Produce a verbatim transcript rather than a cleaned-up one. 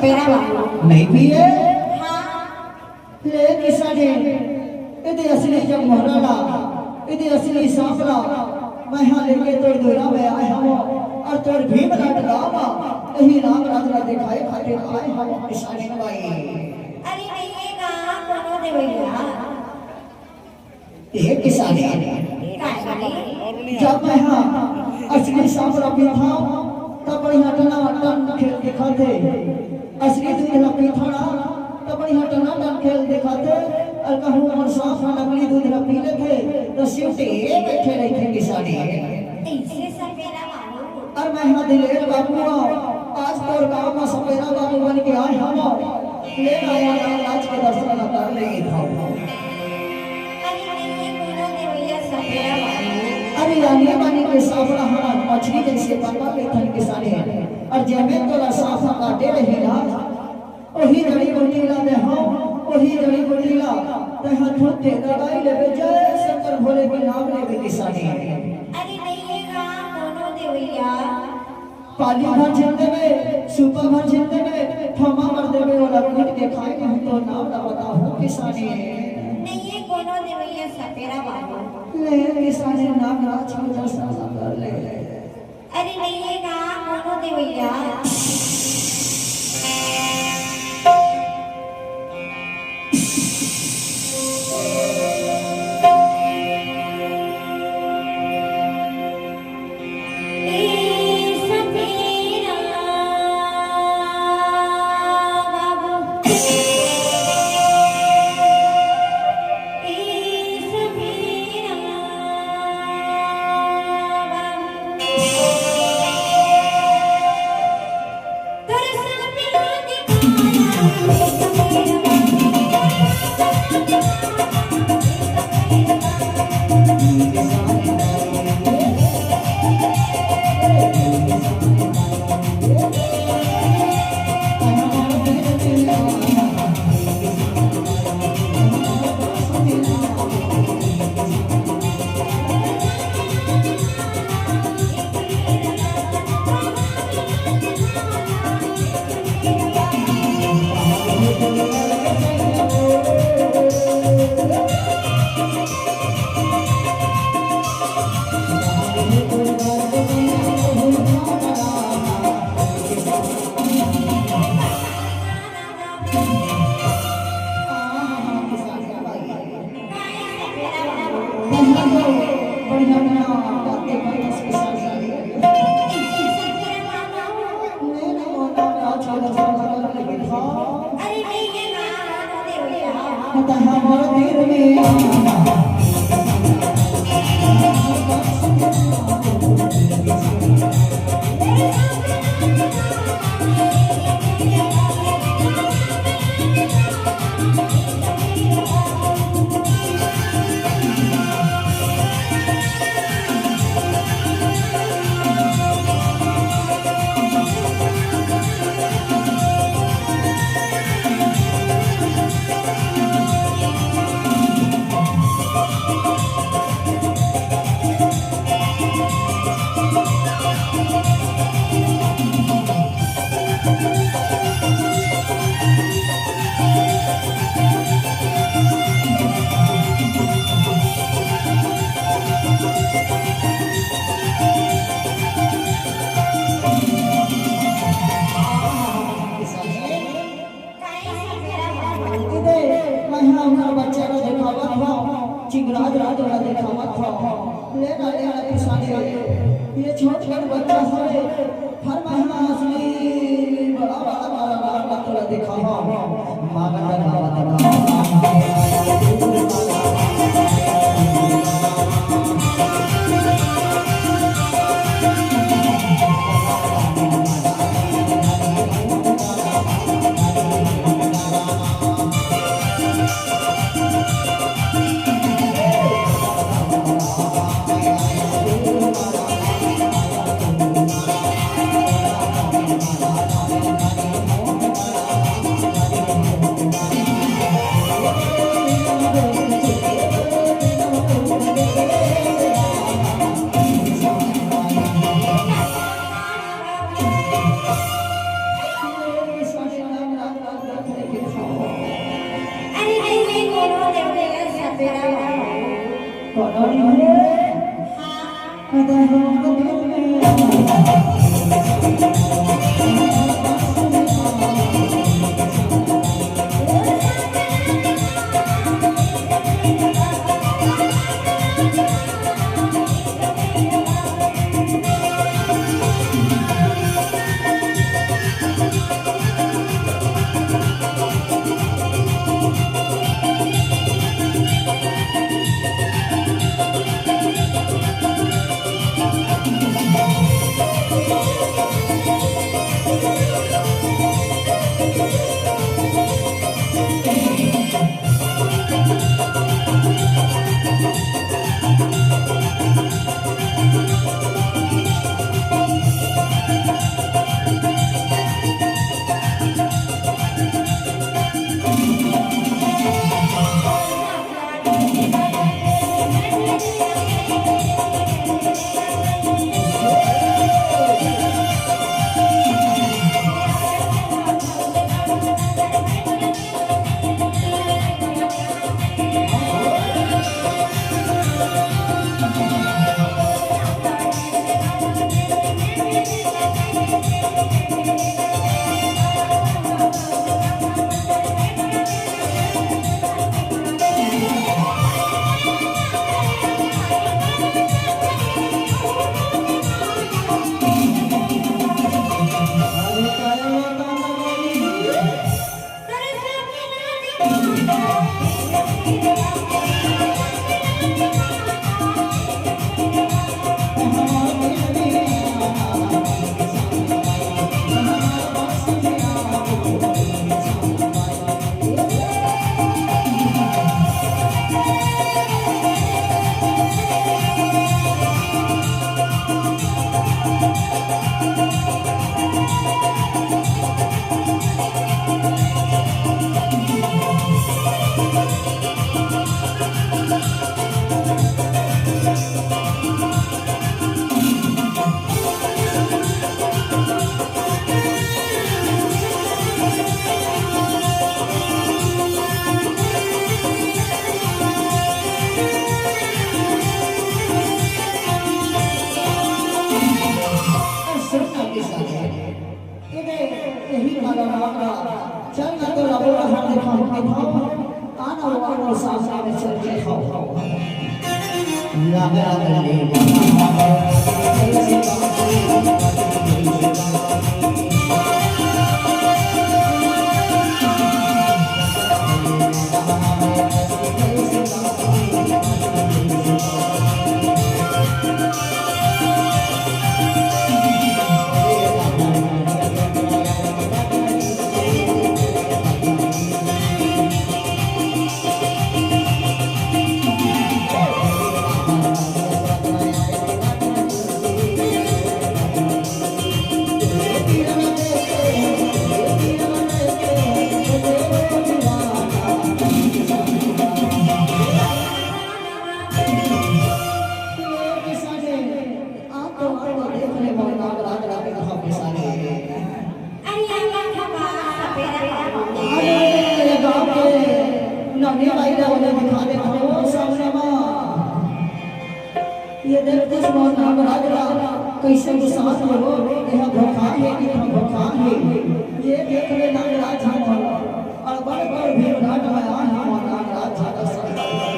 सपेरा बाबू। नहीं पिए? हाँ। ले किसानी, एदे असली जगमोहरा ला, एदे असली सांप ला, मैं हा लेके तोर दुरा में आए हवं, अउ तोर भीम राज गाँव मा, एही राम राज ला देखाए खातिर आए हवं किसानी माई। अरे नहीं ये गा कोनो देवैया। ए किसानी, काय बोले? जब मैं हा असली सांप ला पीथंव, तब बढ़िया टनाटन खेल दिखत हे। असली दूध ला पीथंव ना, तब बढ़िया टनाटन खेल दिखत हे। अउ कहूँ हमर सांप हा नकली दूध ला पी लेथे, त सिउटे बइठे रहिथे किसानी। ऐसे सपेरा बाबू। अरे मैं हा दिलेर बाबू हूँ, आज तोर गाँव मा सपेरा बाबू बन के आए हवं। ले आया राम राज के दर्शन ला कर ले हवं। अरे नहीं ये कोनो देवैया सपेरा बाबू। अरे आनी बानी के सांप ला हमन मछली जइसे पकड़ लेथन किसानी। अउ जेमे तोला सांप हा काटे रही ना, ओही जड़ी बूटी ला देहंव, ओही जड़ी बूटी ला तैं हा थूक के दबाई लेबे, जय शंकर भोले के नाम लेबे किसानी। अरे नहीं ये गा कोनो देवैया। पाली भर झन देबे, सुपा भर झन देबे, थमा भर देबे, ओला कूट के खाए के हम तो नाम ला बताहूँ किसानी। नहीं ये कोनो देवैया सपेरा बाबू। ले किसानी नाम राज के दर्शन ला कर ले। अरे नहीं ये गा कोनो देवैया। ए दे, मैं हा हमर बच्चा ला देखावत हंव, चिंगराज राज ला देखावत हंव। ले ना, ले ना, किसानी, ये छोट छोट बच्चा हवे, हर महीना असली बड़ा बड़ा कलाकार ला तोला देखावत हंव। मागत गावत गावत सुन ना किसान, ये दे, यही वाला राम राम। चल ना तो रबो रहा देखा, देखा। आना वो, आना वो, सामने में चल के खाओ। अरे, ये गाँव के नवनी बाई ला ओला दिखा दे, ओ सामने मा। ये देख तो सुनो नागराज ला, कैसे गुस्सा हो, ये धोखा हे, ये धोखा हे। ये देख ले नागराज हम, और बड़ बड़ भीड़ घाट में आ हम नागराज का दर्शन करके।